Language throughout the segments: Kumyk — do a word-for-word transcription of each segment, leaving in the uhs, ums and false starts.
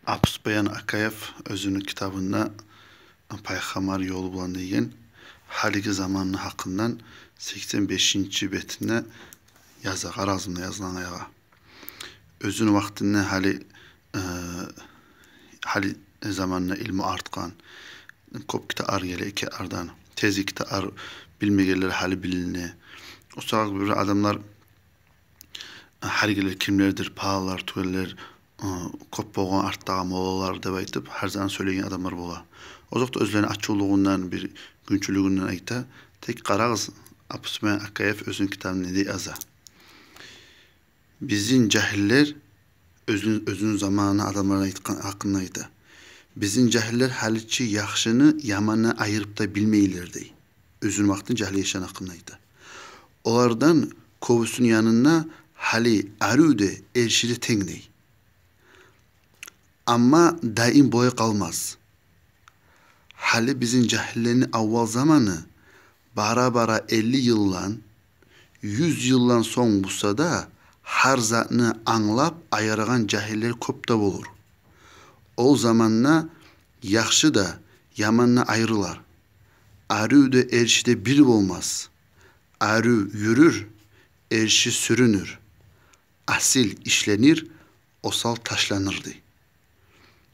Абусупиян Акаев оьзюню китабында «Пайхаммар ёлу булан» деген гьалиги заманны гьакъындан сексен бешинчи бетинде яза, къарагъыз муна язылгъан аягъа. Оьзюню вакътинде гьали, э, гьали заманда илму артгъан, кёп китаплар геле эки ардан. Тезги китаплар билмегенлер гьали билине. Ушагъы бир адамлар, гьар геле кимлердир, паланлар, тюгенлер, э, кёп болгъан артдагъы моллалар деп айтып, гьар заман сёйлейген адамлар бола. Озокъда, оьзлени ачувлугъундан, бир гюнчюлюгюнден айта. Тек къарагъыз, Абусупиян Акаев оьзюню китабында не деп яза. Бизин жагьиллер, оьзюн-, оьзюню заманына адамлар айтгъан, гьакъында айта. Бизин жагьиллер гьаличи яхшыны ямандан айырып да билмейлер дей. Оьзюню вакътин жагьил яшланы гьакъында айта. Олардан кёбюсюню янында гьали арив де, эрши де тенг дей. Амма даим болай къалмас. Гьали бизин жагьиллени аввал заманы бара-бара элли йылдан, юз йылдан сонг буса да, гьар затны англап айырагъан жагьиллер кёп де болур. Ол заманда яхшы да, яман да айрылар. Арив де, эрши де бир болмас. Арив юрюр, эрши сюрюнюр. Асил ишленир, осал ташланыр дей.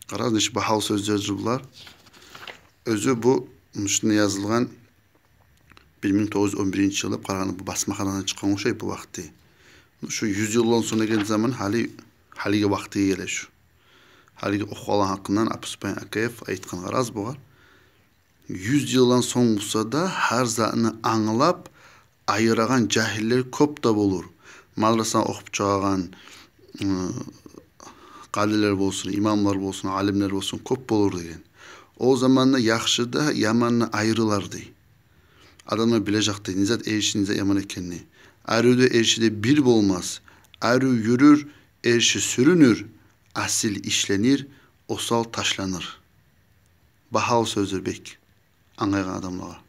Къарагъыз, нече багьалы сёзлердир булар. Оьзю бу, муна шунда язылгъан бир минг тогъуз юз он биринчи йыл деп, къарагъанда бу басмаханадан чыкъгъан ошай бу вакъти. Шу юз йылдан сонг деген заман гьали, гьалиги вакътиге геле шу. Гьалиги охугъанланы гьакъындан Абусупиян Акаев айтгъан, къарагъыз бугъар. Юз йылдан сонг буса да, гьар затны англап айырагъан жагьиллер кёп де болур. Мадрасаны охуп чыгъагъан, ы, къадилер болсун, имамлар болсун, алимлер болсун, кёп болур деген. Ол заманда яхшы да, яман да айрылар дей. Адамлар билежек дей, не зат эрши, не зат яман экенни. Арив де, эрши де бир болмас. Арив юрюр, эрши сюрюнюр, асил ишленир, осал ташланыр. Багьалы сёздюр бек, англайгъан адамлагъа.